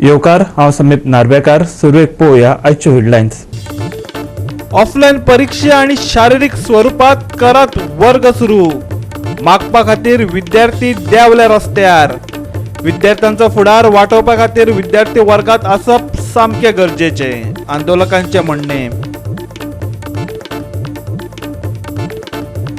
येवकार, हांव समीप नार्वेकार. सुरवेक पळोवया आयच्यो हेडलायन्स. ऑफलायन परीक्षा आणि शारीरिक स्वरूपात करात वर्ग सुरू. मागपा खातीर विद्यार्थी देंवले रस्त्यार. विद्यार्थ्यांचो फुडार वाटोवपा खातीर विद्यार्थी वर्गात आसप सामकें गरजेचें, आंदोलकांचें म्हणणें.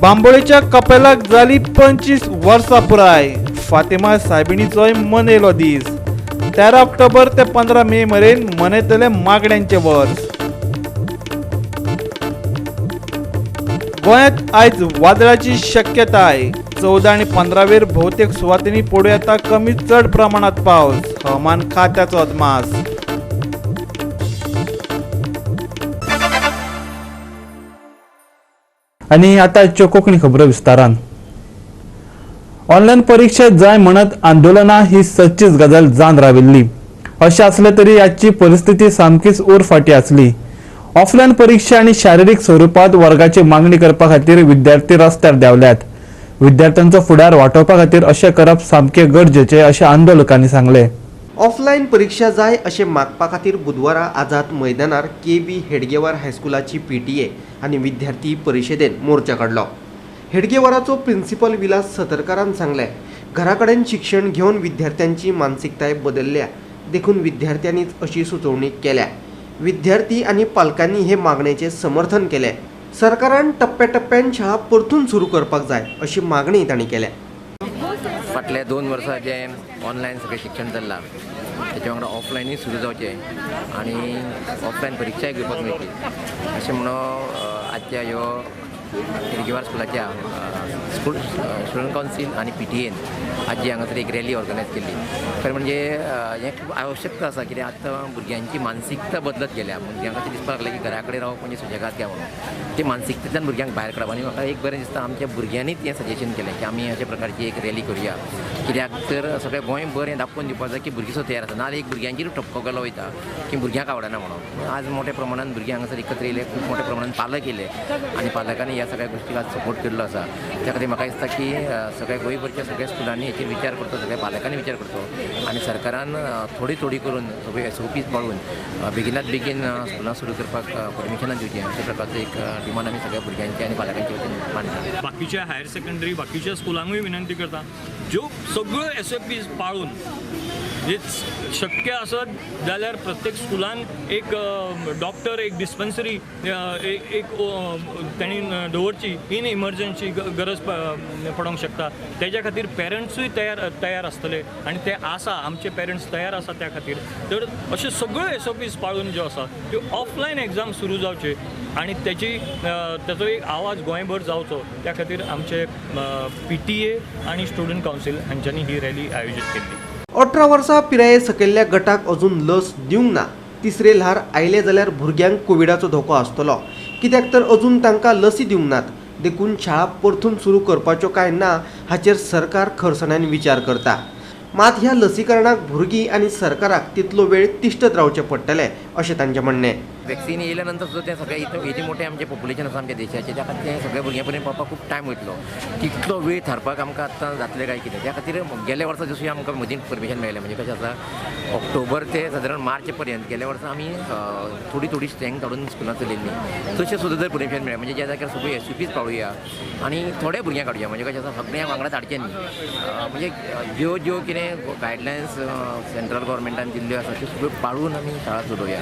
बांबोळेच्या कपेलाक जाली 25 वर्सां पुराय. फातिमा सायबिणीचोय मनयलो दीस. 13 ऑक्टोबर ते 15 मे मेरेन मनयतले मागण्यांचें वर्स. गोंयांत आयज वादळाची शक्यताय. 14 आनी 15वेर भोवतेक सुवातींनी पडूं येता कमी चड प्रमाणात पावस. हवामान खात्याचो अदमास. आनी आतां आजच्यो कोंकणी खबरो विस्तारान. ऑनलायन परिक्षा जाय म्हणत आंदोलनां ही सदचीच गजाल जावन राविल्ली. अशें आसलें तरी आजची परिस्थिती सामकीच उरफाटी आसली. ऑफलायन परिक्षा आनी शारिरीक स्वरुपात वर्गाची मागणी करपा खातीर विद्यार्थी रस्त्यार देंवल्यात. विद्यार्थ्यांचो फुडार वाटोवपा खातीर अशें करप सामकें गरजेचें अशें आंदोलकांनी सांगलें. ऑफलायन परिक्षा जाय अशें मागपा खातीर बुधवारा आझाद मैदानार के बी हेडगेवार हायस्कुलाची पीटीए आनी विद्यार्थी परिशदेन मोर्चा काडलो. हेडगेवाराचो प्रिन्सिपल विलास सतरकारान सांगलें, घरा कडेन शिक्षण घेवन विद्यार्थ्यांची मानसिकताय बदलल्या, देखून विद्यार्थ्यांनीच अशी सुचोवणी केल्या. विद्यार्थी आनी पालकांनी हे मागणेचें समर्थन केलें. सरकारान टप्प्याटप्प्यान शाळा परतून सुरू करपाक जाय अशी मागणी तांणी केल्या. फाटल्या 2 वर्सां जें ऑनलायन सगळें शिक्षण चल्लां तेच्या वांगडा ऑफलायनूय सुरू जावचें आनी ऑफलायन परिक्षाय घेवपाक मेळची अशें म्हणून आजच्या ह्यो हेडगेवार स्कुलाच्या स्कूल स्टुडंट कावन्सील आनी पीटीएन आज जी हांगासर एक रॅली ऑर्गनायज केल्ली. खरें म्हणजे हें खूब आवश्यकता आसा, कित्याक आतां भुरग्यांची मानसिकता बदलत गेल्या. भुरग्यांक अशें दिसपाक लागलें की घरा कडेन रावप म्हणजे सुशेगाद काय म्हणून. ती मानसिकतेंतल्यान भुरग्यांक भायर काडप. आनी म्हाका एक बरें दिसता, आमच्या भुरग्यांनीच हें सजेशन केलें की आमी अशा प्रकारची एक रॅली करुया, कित्याक तर सगळें गोंयभर हें दाखोवन दिवपाक जाय की भुरगीं सुद्दां तयार आसा. नाजाल्यार एक भुरग्यांचेर ठपको गेलो वयता की भुरग्यांक आवडना म्हणून. आज मोठ्या प्रमाणान भुरगीं हांगासर एकत्र येयले, खूब मोठ्या प्रमाणान पालक येयले आनी पालकांनी ह्या सगळ्या गोश्टीक आज सपोर्ट केल्लो आसा. त्या खातीर म्हाका दिसता की सगळ्या गोंयभरच्या सगळ्या स्कुलांनी हेचेर विचार करचो, सगळ्या पालकांनी विचार करचो आनी सरकारान थोडी थोडी करून सगळी एसओपीज पाळून बेगिनात बेगीन स्कुलां सुरू करपाक परमिशनां दिवचीं अशा प्रकारचो एक डिमांड आमी सगळ्या भुरग्यांच्या आनी पालकांच्या वतीन मांडटा. बाकीच्या हायर सेकंडरी बाकीच्या स्कुलांकूय विनंती करता, ज्यो सगळ्यो एसओपीज पाळून जे शक्य आसत जाल्यार प्रत्येक स्कुलान एक डॉक्टर, एक डिस्पन्सरी एक तांणी दवरची इन इमर्जन्सी गरज पडोंक शकता. तेज्या खातीर पेरंट्सूय तयार आसतले आनी ते आसा, आमचे पेरंट्स तयार आसा त्या खातीर. तर अश्यो सगळ्यो एसओपीज पाळून ज्यो आसा त्यो ऑफलायन एग्जाम सुरू जावचे आनी तेची तेचो एक आवाज गोंयभर जावचो त्या खातीर आमचे पीटीए आनी स्टुडंट कावन्सील हांच्यांनी ही रॅली आयोजीत केल्ली. 18 वर्सां पिराये सकयल्ल्या गटाक अजून लस दिवंक ना. तिसरे ल्हार आयले जाल्यार भुरग्यांक कोविडाचो धोको आसतलो, कित्याक तर अजून तांकां लसी दिवंक नात. देखून शाळा परतून सुरू करपाच्यो काय ना हाचेर सरकार खरसणान विचार करता. मात ह्या लसीकरणाक भुरगीं आनी सरकाराक तितलो वेळ तिश्टत रावचें पडटलें अशें तांचें म्हणणें. वॅक्सिन येयल्या नंतर सुद्दां तें सगळें इतलें मोठें आमचें पॉप्युलेशन आसा आमच्या देशाचें, त्या खातीर तें सगळ्या भुरग्यां पर्यंत पावपाक खूब टायम वयतलो. तितलो वेळ थारपाक आमकां आतां जातलें काय कितें, त्या खातीर गेल्या वर्सा जशें आमकां मदीं परमिशन मेळ्ळें, म्हणजे कशें आसा ऑक्टोबर ते सादारण मार्च पर्यंत गेल्या वर्सा आमी थोडी थोडी स्ट्रेंथ हाडून स्कुलां चलयल्लीं. तशें सुद्दां जर परमिशन मेळ्ळें म्हणजे ज्या जाग्यार सगळ्यो एसओपीज पाळुया आनी थोड्या भुरग्यांक काडुया, म्हणजे कशें आसा सगळ्यांक वांगडा हाडचें न्ही, म्हणजे ज्यो ज्यो कितें गायडलायन्स सेंट्रल गव्हर्मेंटान दिल्ल्यो आसा त्यो सगळ्यो पाळून आमी शाळा चलोवया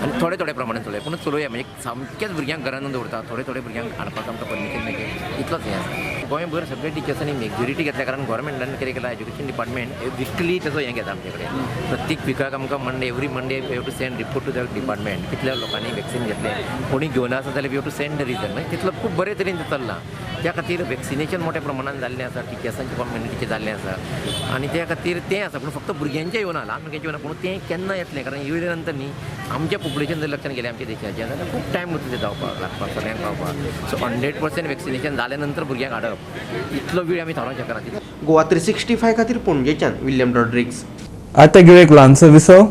आनी थोडे थोडे प्रमाणे चलोवया, पूण चलोवया म्हणजे सामकेंच भुरग्यांक घरान दवरता, थोडे थोडे भुरग्यांक हाडपाक आमकां परमिशन मेळचें इतलोच हें आसा. गोंयभर सगळे टिचर्सांनी मेजॉरिटी घेतल्या कारण गव्हर्मेंटान कितें केलां, एज्युकेशन डिपार्टमेंट विकली तेजो हें घेता आमचे कडेन. प्रत्येक विकाक आमकां Monday, every Monday we have to send report to the department कितल्या लोकांनी वॅक्सिन घेतलें, कोणी घेवना आसा जाल्यार we have to send the reason. मागीर तितलो खूब बरे तरेन तें चल्लां. त्या खातीर वॅक्सिनेशन मोठ्या प्रमाणान जाल्लें आसा, टिचर्सांचे कम्युनिटीचें जाल्लें आसा आनी त्या खातीर तें आसा. पूण फक्त भुरग्यांचें येवना, ल्हान भुरग्यांचें येवना, पूण तें केन्ना येतलें, कारण येयल्या नंतर न्ही आमचें पॉप्युलेशन जर लक्षान गेलें आमच्या देशाचें जाल्यार खूब टायम उरता तें जावपाक लागपाक, सगळ्यांक पावपाक. सो 100% वॅक्सिनेशन जाल्या नंतर भुरग्यांक हाडप इतलो वेळ आमी थारोवंक शकना. गोवा 365 खातीर पणजेच्यान विल्यम रॉड्रिग्स. आतां घेवया एक ल्हानसो विसव.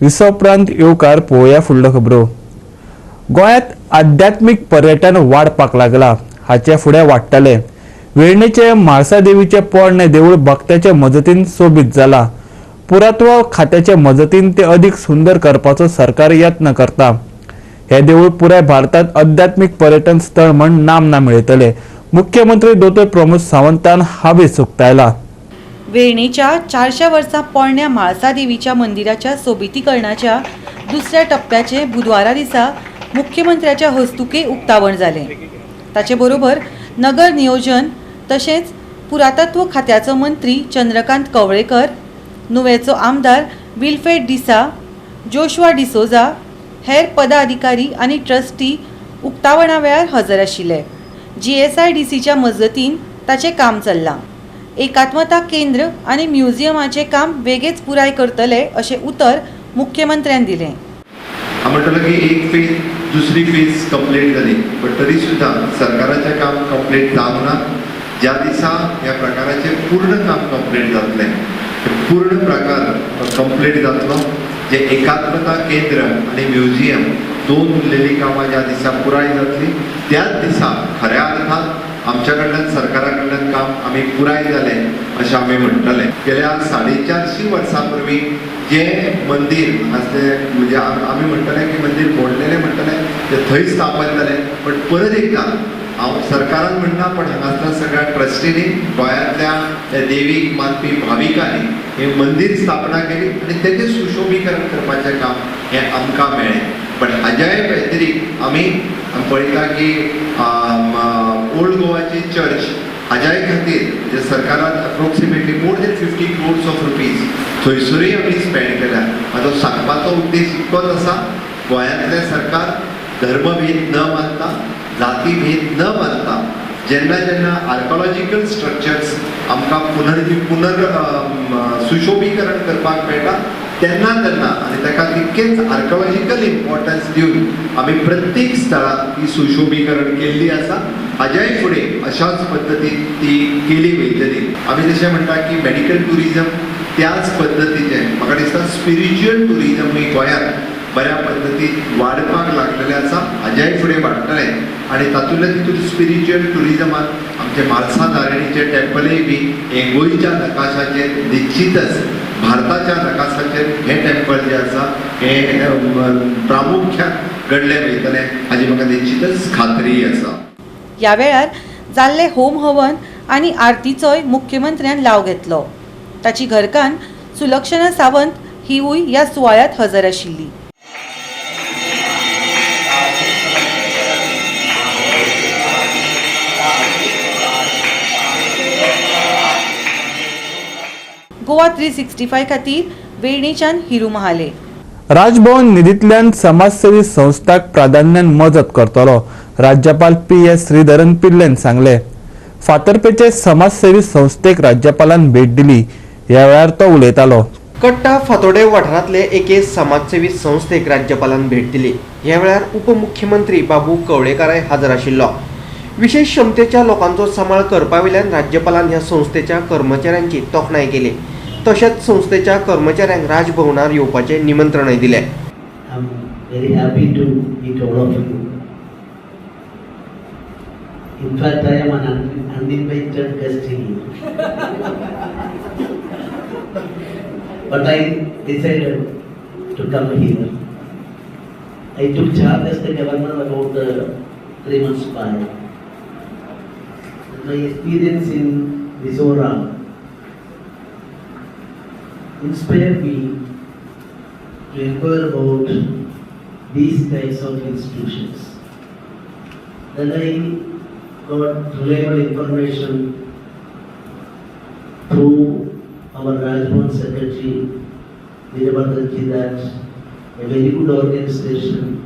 विसव उपरांत येवकार पळोवया फुडलो खबरो. गोंयांत आध्यात्मीक पर्यटन वाडपाक लागला, हाचे फुडें वाडटलें. वेर्णेचे म्हाळसा देवीचे पोरणें देवूळ भक्ताचे मजतीन सोबीत जाला. पुरातत्व खात्याचे मजतीन ते अधिक सुंदर करपाचो सरकार यत्न करता. हे देवूळ पुराय भारतात आध्यात्मिक पर्यटन स्थळ म्हण नामना मेळयतले. मुख्यमंत्री दोतोर प्रमोद सावंतान हावेस उक्तायला. वेर्णेच्या 400 वर्सां पोरण्या म्हाळसा देवीच्या मंदिराच्या सोबितीकरणाच्या दुसऱ्या टप्प्याचे बुधवारा दिसा मुख्यमंत्र्याच्या हस्तुके उक्तावण जालें. ताचे बरोबर नगर नियोजन तशेंच पुरातत्व खात्याचो मंत्री चंद्रकांत कवळेकर, नुवेचो आमदार विल्फ्रेड डिसा, जोशुआ डिसोजा, हेर पदाधिकारी आनी ट्रस्टी उक्तावणा वेळार हजर आशिल्ले. जीएसआयडीसीच्या मजतीन ताचें काम चल्लां. एकात्मता केंद्र आनी म्युझियमाचें काम वेगेच पुराय करतले अशें उतर मुख्यमंत्र्यान दिलें. हांव म्हणटलो की एक फेज, दुसरी फेज कंप्लीट जाली, बट तरी सुद्दां सरकाराचें काम कंप्लीट जावंक ना. ज्या दिसा ह्या प्रकाराचें पूर्ण काम कंप्लीट जातलें, पूर्ण प्रकार कंप्लीट जातलो, जे एकात्मता केंद्र आनी म्युझियम दोन उरलेलीं कामां ज्या दिसा पुराय जातली, त्याच दिसा खऱ्या अर्थान आमच्या कडल्यान, सरकारा कडल्यान काम आमी पुराय जालें अशें आमी म्हणटले. गेल्या 450 वर्सां पूर्वी जें मंदीर आसलें, म्हणजे आमी म्हणटले की मंदीर मोडलेलें म्हणटले, तें थंय स्थापन जालें. बट परत एकदां हांव सरकारान म्हणना, पण हांगासल्या सगळ्या ट्रस्टींनी, गोंयांतल्या त्या देवीक मानपी भाविकांनी हें मंदीर स्थापना केली आनी तेजें सुशोभीकरण करपाचें काम हें आमकां मेळ्ळें. बट हाज्याय व्यतिरिक्त आमी पळयता की ओल्ड गोवाची चर्च, हाज्याय खातीर म्हणजे सरकारान approximately more than 50 crores of rupees थंयसरूय आमी स्पेंड केल्या. म्हाजो सांगपाचो उद्देश इतकोच आसा, गोंयांतलें सरकार धर्मभेद न मानता, जातीभेद न मानता, जेन्ना जेन्ना आर्कोलॉजिकल स्ट्रक्चर्स आमकां पुनर पुनर सुशोभीकरण करपाक मेळटा, तेन्ना तेन्ना आनी ताका तितकेंच आर्कोलॉजिकल इम्पॉर्टन्स दिवन आमी प्रत्येक स्थळाक ही सुशोभीकरण केल्ली आसा. हाज्याय फुडें अशाच पद्दतीन ती केली वयतली. आमी जशें म्हणटा की मेडिकल ट्युरिजम, त्याच पद्दतीचें म्हाका दिसता स्पिरिच्युअल ट्युरिजमूय गोंयांत बऱ्या पद्दतीन वाडपाक लागलेलें आसा, हाज्याय फुडें वाडटलें. आनी तातूंतल्या तितून स्पिरिच्युअल ट्युरिजमान आमचे म्हाळसा नारायणीचें टेम्पलय बी हें गोंयच्या नकाशाचेर, निश्चितच भारताच्या नकाशाचेर हें टेम्पल जें आसा हें प्रामुख्यान घडलें वयतलें, हाजी म्हाका निश्चितच खात्री आसा. ह्या वेळार जाल्ले होम हवन आनी आरतीचोय मुख्यमंत्र्यान लाव घेतलो. ताची घरकान्न सुलक्षणा सावंत हिवूय ह्या सुवाळ्यांत हजर आशिल्ली. गोवा 365 खातीर वेर्णेच्यान हिरू महाले. राजभवन निधींतल्यान समाजसेवी संस्थांक प्राधान्यान मजत करतलो, राज्यपाल पी एस श्रीधरन पिल्लेन सांगले. फातर्पेचे समाजसेवी संस्थेक राज्यपालान भेट दिली. ह्या वेळार तो उलयतालो. कट्टा फातोर्डे वाठारांतले एके समाजसेवी संस्थेक राज्यपालान भेट दिली. ह्या वेळार उपमुख्यमंत्री बाबू कवळेकाराय हजर आशिल्लो. विशेष क्षमतेच्या लोकांचो सांबाळ करपा वयल्यान राज्यपालान ह्या संस्थेच्या कर्मचाऱ्यांची तोखणाय केली. तशेंच संस्थेच्या कर्मचाऱ्यांक राजभवनार येवपाचें निमंत्रणय दिलें. I'm very happy to meet all of you. In fact, I am an uninvited guest here. But I decided to come here. I took charge as the governor about 3 months back. My experience in Mizoram inspired me to inquire about these types of institutions. Then I got reliable information through our Raj Bhavan Secretary Veerabhadraji that a very good organization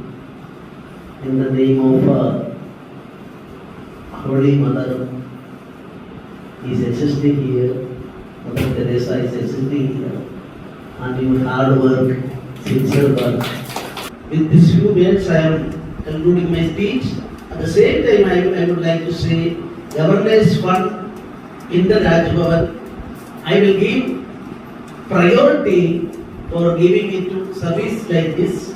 in the name of Holy Mother is existing here. Mother Teresa is existing here. And your hard work, sincere work. With these few words, I am concluding my speech. At the same time, I would like to say, Governor's Fund in the Raj Bhavan, I will give priority for giving it to service like this.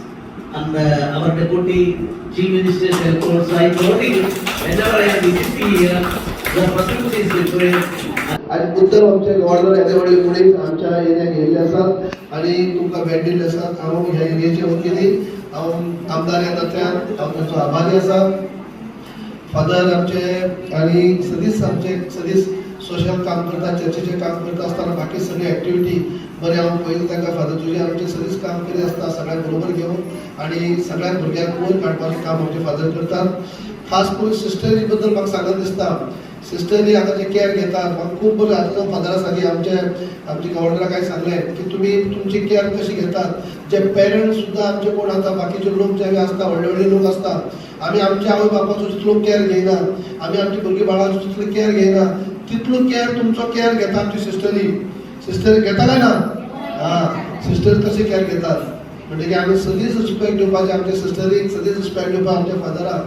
And our Deputy Chief Minister also, I told him, whenever I am visiting here, The possibility is different. आनी मुद्दम आमचे governor येदे व्हडले मनीस आमच्या एरियाक येयल्ले आसात आनी तुमकां भेट दिल्ले आसात. हांव ह्या एरियेचे वकिली, हांव आमदार ह्या नात्यान हांव तांचो आभारी आसा. फादर आमचे आनी सदींच आमचे सदींच सोशल काम करता, चर्चीचें काम करता आसतना बाकी सगळी एक्टिविटी बरें हांव पयलीं तांकां फादर तुजें आमचें सदींच काम करीत आसता सगळ्यांक बरोबर घेवन आनी सगळ्या भुरग्यांक वयर काडपाचें काम आमचे फादर करतात. खास करून सिस्टरी बद्दल म्हाका सांगत दिसता, सिस्टरी आतां जे केअर घेतात म्हाका खूब बरें. आतां जो फादरा सांगी आमचे आमचे गव्हर्नराक काय सांगलें की तुमी तुमची केअर कशी घेतात. जे पेरंट्स सुद्दां आमचे कोण आतां बाकीचे लोक जे आसता, व्हडले व्हडले लोक आसता, आमी आमच्या आवय बापाचो जितलो केअर घेयना, आमी आमच्या भुरगीं बाळांचो जितलो केअर घेयना तितलो केअर तुमचो केअर घेता आमची सिस्टरी. सिस्टर घेता काय ना? हां, सिस्टर कशी केअर घेतात म्हणटकीर आमी सदींच रिस्पेक्ट दिवपाचें आमच्या सिस्टरीक, सदींच रिस्पेक्ट दिवपाक आमच्या फादराक,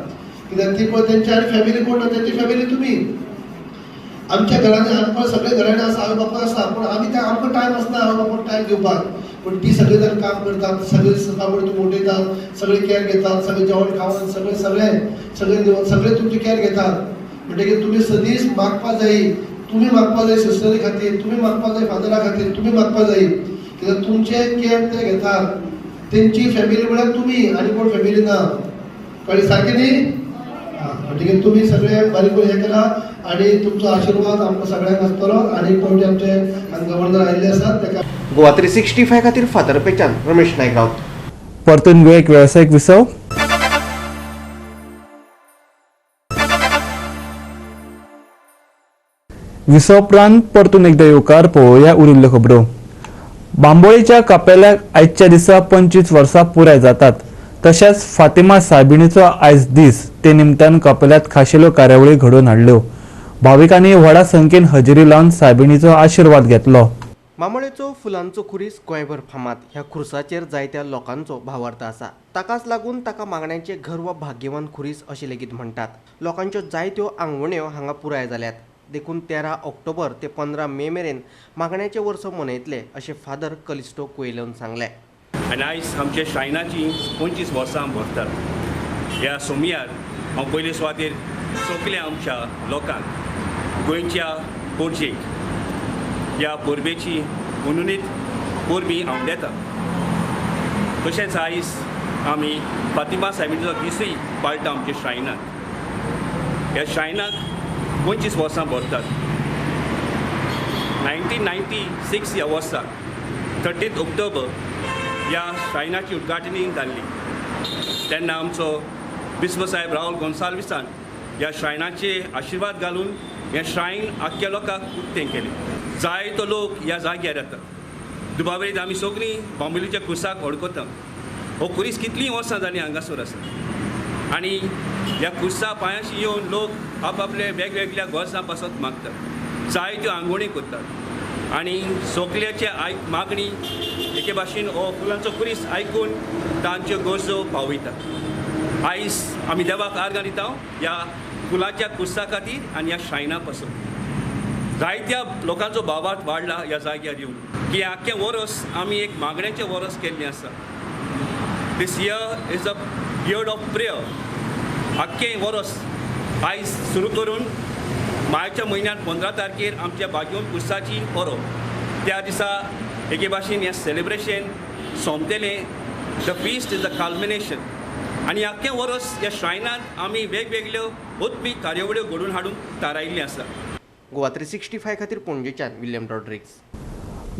कित्याक ती पळय तेंची आनी फॅमिली कोण ना, तेंची फॅमिली तुमी. आमच्या घरांनी आमकां सगळे घराणे आसा, आवय बापूय आसा, पूण आमी त्या आमकां टायम आसना आवय बापाक टायम दिवपाक. पूण ती सगळीं जाण काम करतात, सगळीं सकाळ तुमी उठयतात, सगळी केअर घेतात, सगळें जेवण खावण सगळें सगळें सगळें दिवन सगळें तुमची केअर घेतात. म्हणटकीर तुमी सदींच मागपा जाय, तुमी मागपा जाय सिस्टरी खातीर, तुमी मागपा जाय फादरा खातीर, तुमी मागपा जाय, कित्याक तुमचे केअर ते घेतात. तेंची फॅमिली म्हळ्यार तुमी आनी कोण फॅमिली ना. कळ्ळें सारकें न्ही? हां, म्हणटकीर तुमी सगळे बारीक हें करा आनी तुमचो आशिर्वाद आमकां सगळ्यांक आसतलो. आनी एक फावटी आमचे गव्हर्नर आयिल्ले आसात ताका गोवा 365 खातीर फातर्पेच्यान रमेश नायक रावत. परतून घेवया एक वेवसायीक विसव. विसव उपरांत परतून एकदा येवकार पळोवया उरिल्ल्यो खबरो. बांबोळीच्या कापेल्याक आयच्या दिसा 25 वर्सां पुराय जातात. तशेंच फातिमा सायबिणीचो आयज दीस, ते निमतान कापेल्यात खाशेल्यो कार्यावळी घडोवन हाडल्यो. भाविकांनी व्हडा संख्येन हजेरी लावन सायबिणीचो आशिर्वाद घेतलो. बांबोळेचो फुलांचो खुरीस गोंयभर फामाद. ह्या खुर्साचेर जायत्या लोकांचो भावार्थ आसा. ताकाच लागून ताका मागण्यांचें घर वा भाग्यवान खुरीस अशें लेगीत म्हणटात. लोकांच्यो जायत्यो आंगवण्यो हांगा पुराय जाल्यात. देखून 13 ऑक्टोबर ते 15 मे मेरेन मागण्याचें वर्स मनयतले अशें फादर कलिस्टो कुएलोन सांगलें. आनी आयज आमच्या श्रायनाची 25 वर्सां भरतात. ह्या सोमयार हांव पयले सुवातेर सगल्या आमच्या लोकांक, गोंयच्या पोरजेक ह्या परबेची मनोनीत परबी हांव दिता. तशेंच आयज आमी फातिमा सायबिणीचो दिसूय पाळटा आमच्या श्रायनाक. ह्या श्रायनाक 25 वर्सां भरतात. 1996 ह्या वर्सा 30 ऑक्टोबर ह्या श्रायनाची उद्घाटनी जाल्ली. तेन्ना आमचो बिस्म साहेब राहुल गोन्साल्विसान ह्या श्रायनाचे आशिर्वाद घालून हें श्रायन आख्ख्या लोकांक उक्तें केलें. जायतो लोक ह्या जाग्यार येतात. दुबावरीत आमी सगळीं बांबोलीच्या कुसाक वळखता. हो कुरीस कितलीं वर्सां जालीं हांगासर आसा आनी ह्या कुसा पांयाशी येवन लोक आपआपले वेगवेगळ्या गरजां पासत मागतात, जायत्यो आंगवणी करतात आनी सगल्याचे मागणी एके भाशेन हो फुलांचो कुरीस आयकून तांच्यो गरजो पावयता. आयज आमी देवाक आर्गां दिता ह्या फुलाच्या कुसा खातीर आनी ह्या श्रायना पासून. जायत्या लोकांचो भावार्थ वाडला ह्या जाग्यार येवन की आख्खें वरस आमी एक मागण्याचें वरस केल्लें आसा. This year is a year of prayer. आख्खें वरस आयज सुरू करून मार्चच्या म्हयन्यांत 15 तारखेर आमच्या बागेवन कुसाची परब, त्या दिसा एके भाशेन हें सेलिब्रेशन सोंपतलें. The feast is the culmination. आनी आख्खें वरस ह्या श्रायनांत आमी वेगवेगळ्यो उत्मीक कार्यावळ्यो घडोवन हाडूंक थारायिल्लें आसा. गोवा 365 खातीर पणजेच्यान विल्यम रॉड्रिग्स.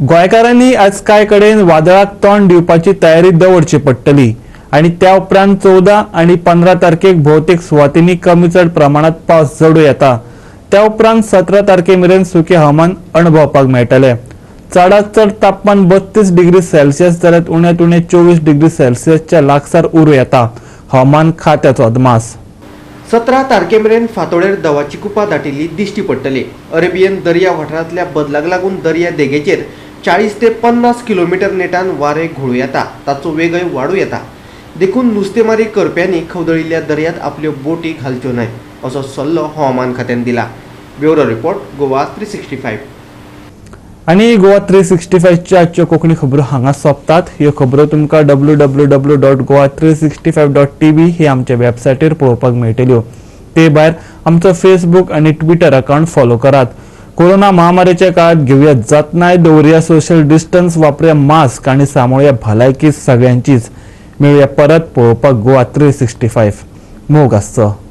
गोंयकारांनी आज कांय कडेन वादळाक तोंड दिवपाची तयारी दवरची पडटली आनी त्या उपरांत 14 आनी 15 तारखेक भोवतेक सुवातींनी कमी चड प्रमाणांत पावस जडू येता. त्या उपरांत 17 तारखे मेरेन सुकें हवामान अणभवपाक मेळटलें. चडांत चड तापमान 32 डिग्री सेल्सियस जाल्यार उण्यांत उणें 24 डिग्री सेल्सियसच्या लागसार उरूं येता, हवामान खात्याचो अदमास. 17 तारखे मेरेन फांतोडेर दवाची कुपां दाटिल्ली दिश्टी पडटली. अरेबियन दर्या वाठारांतल्या बदलाक लागून दर्या देगेचेर 40 ते 50 किलोमिटर नेटान वारें घोळूं येता, ताचो वेगय वाडूं येता. देखून नुस्तेमारी करप्यांनी खवदळिल्ल्या दर्यांत आपल्यो बोटी घालच्यो न्हय असो सल्लो हवामान खात्यान दिला. Bureau report, Goa 365. आनी गोवा 365च्या आजच्यो कोंकणी खबरो हांगा सोंपतात. ह्यो खबरो तुमकां www.goa365.tv ही आमच्या वेबसायटीर पळोवपाक मेळटल्यो. ते भायर आमचो फेसबूक आनी ट्विटर अकाउंट फॉलो करात. कोरोना महामारीच्या काळात घेवया जतनाय, दवरुया सोशल डिस्टन्स, वापरुया मास्क आनी सांबाळुया भलायकी सगळ्यांचीच. मेळुया परत पळोवपाक गोवा 365. मोग आसचो.